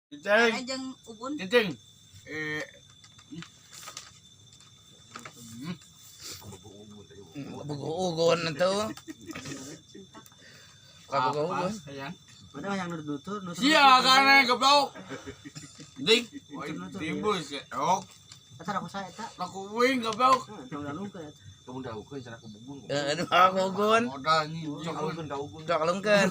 Cicing, Rere jeung Ubun. cicing. Eh. Bugo-ugon itu. Kabugo-ugon. Sayang. Mana yang nutur nutur. Sia kana goblok. Dik, timbul sih. Oh, Eta aku saya eta. aku wing goblok. Tong dalungkeun eta. Kamu daukeun cenah ku bubun. Eh, aduh, kabugo-ugon. Modal nih. Kalungkeun ka Ugun. Udah kalungkeun.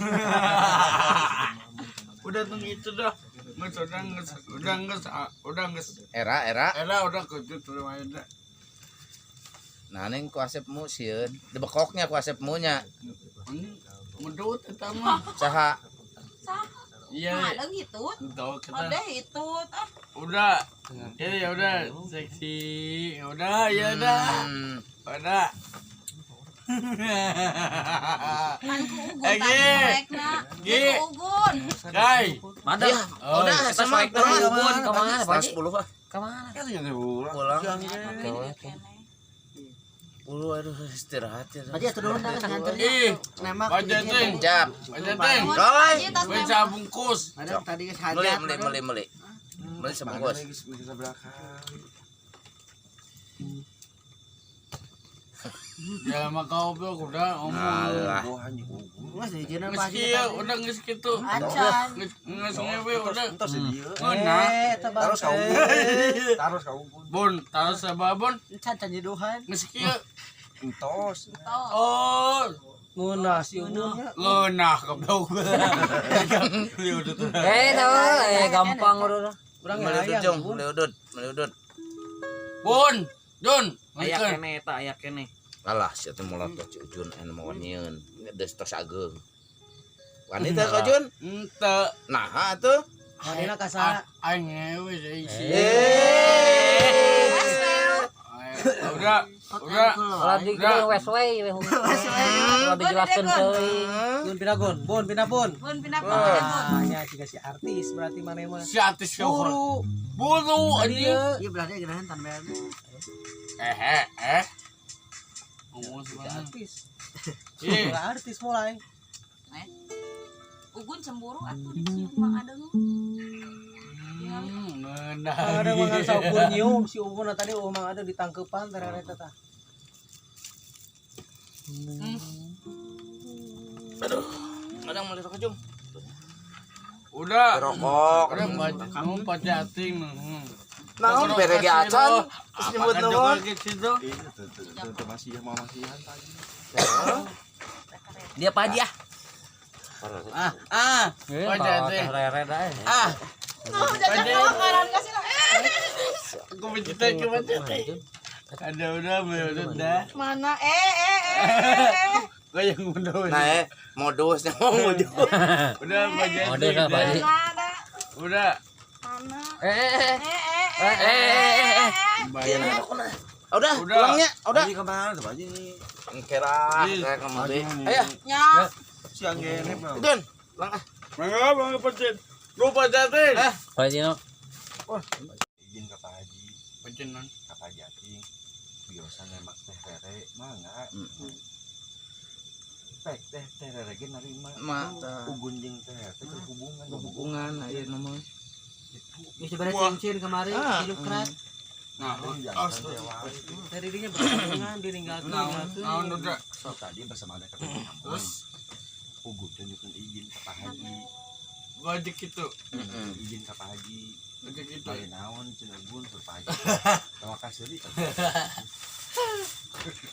Udah tuh itu dah. Nges udah nges udah nges ah, udah nges. Era, era. Era udah kejut lumayan dah. Nah, neng ku asepmu sieun. Dibekoknya ku asepmu nya. Mudut eta mah. Saha? Saha? Iya. Nah, hitut. Tahu kita. Udah hitut. Ah, Udah. Ya ya udah seksi. Ya udah ya udah. Udah. Kan ku Ugun Eh, tadi Gi. proyekna. Gi. Ku Ugun. Kai. Mana? Ya, udah Kita sama soek terus Ubun ke mana, Pak Haji? 10 ah. Ke mana? Kan ya pulang. Pulang. Kene. Puluh aduh istirahat ya. Haji atuh nuhun dah nganter. Ih, Nembak. Pak Jateng. Jap. Pak Jateng. Nuhun, Coy. Pak Haji, tas Bisa nembak. bungkus. Ada tadi geus Meli, hajat. meli, meli, meli. Meli sebungkus. Geus kali. Ya lama goblok udah ngomong. Alah. Gua anjing Ugun. Geus diijinan Geus Pak Haji. kieu udah geus kitu. Acan. Geus geus ngewe udah. Entos di dieu. Ngeunah. Eh, eta Taruh ka Ugun. Taruh ka Ugun. Bon, taruh sabab bon. Encan can nyeduhan. Geus kieu. Entos. Tuh. Oh, Ngeunah si Ubunnya. ngeunah goblok. Beli udah tuh. Eh, tahu, eh gampang udah. Urang Meli udut jong, meli udut, meli udut. Bon, Jun, Aya ngikeun. kene eta, aya kene. Alah, sia teh molotot si Ujun anu mau nyieun. Geus tos ageung. Wanita ka Jun? Ente. Nah, atuh. Manehna ka saha? Aing ngewe sih. Eh. Udah, udah. Ulah di wes we, we. Ulah dijelaskeun teuing. Gun pindah gun, bun pindah bun. Bun pindah bun, pindah bun. Ah, nya jika si artis berarti maneh mah. Si artis siapa? Buru. Buru anjing. Iya belah dia geunahan tan bayar. Eh, eh, eh. Ngomong sebenarnya. Artis. Ih, Mulai artis mulai. Eh. Ugun cemburu atuh dicium Mang Adeng. ngeunah. Ada mangan saukur nyium si Ubun tadi oh Mang Adeng ditangkepan ternyata tah. Aduh. Kadang meli rokok jong. Udah. Rokok. Udah baca kamu baca ating. Naon bere ge acan. Terus nyebut naon? Situ. Ini teu masih mau masihan tadi. Dia Pak Haji ah. Ah, ah. Baca teh. Rere dah. Ah. Oh, jajan makanan kasih lah. Eh, Aku mencintai aku mencintai. Ada udah udah dah. mana? Eh, eh, eh, eh, eh. Gua yang udah udah. Nah, eh, modusnya mau modus. Udah baca Modus lah, Pak Haji. Mana? Udah. Mana? Eh, eh, Eh, eh. eh, eh, Eh, eh, eh. Bayar. Udah, Udah. pulangnya, udah. Haji kemana tuh Pak Haji? Engkera, saya ke mobil. Ayo, Nya. Siang gene, Bang. Jun, pulang ah. Mangga mangga pecet. Lu pecet. Eh. Pak Haji no. Izin ka Pak Haji, Pecet non. ka Pak Haji Ating. Biasa nembak teh rere, mangga. Teh teh teh rere ge narima. Mata. Ugun jeung teh teh hubungan. Hubungan aya nama. Geus dibere cincin kemarin Ah. di lukrat. Nah, Tadi dinya berhubungan ditinggalkeun naon tinggalkeun. naon udah. So tadi bersama ada ketemu. Terus Ugun teh nyukeun izin ka Pak Haji. wajib gitu. Izin ka Pak Haji. Wajib gitu. Bari naon cenah Ugun ke Pak Haji. Tawa kaseri.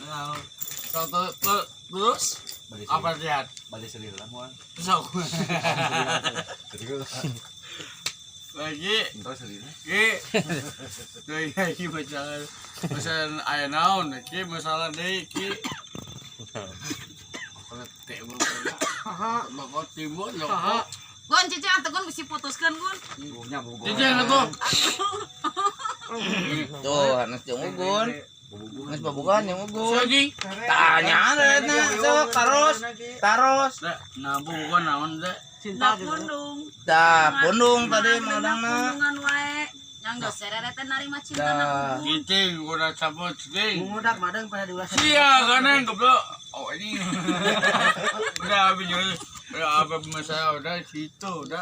Nah, terus Bade apa lihat? Bade seuri lah moal. Sok. Jadi Lagi entos seuri. Ki. Deui lagi masalah masalah aya naon ki masalah deui ki. Kalau teh bakal timbul lho. Gun, cicing atuh Gun bisi putuskeun Gun. Nya bogo. Cicing atuh. Tuh, anak jeung Ugun. Geus babugan jeung Ugun. Sagi. Tanya eta sok taros, taros. Nah, bukan naon teh. Cinta Nah, pundung. Dah, pundung tadi mengadangna. Pundungan wae. Yang geus serere teh narima cinta na Dah. Ugun. Cicing udah cabut cicing. Mengudak madang pada diulas. Sia kanan goblok. Oh ini. Udah habis. Udah apa masalah udah situ udah.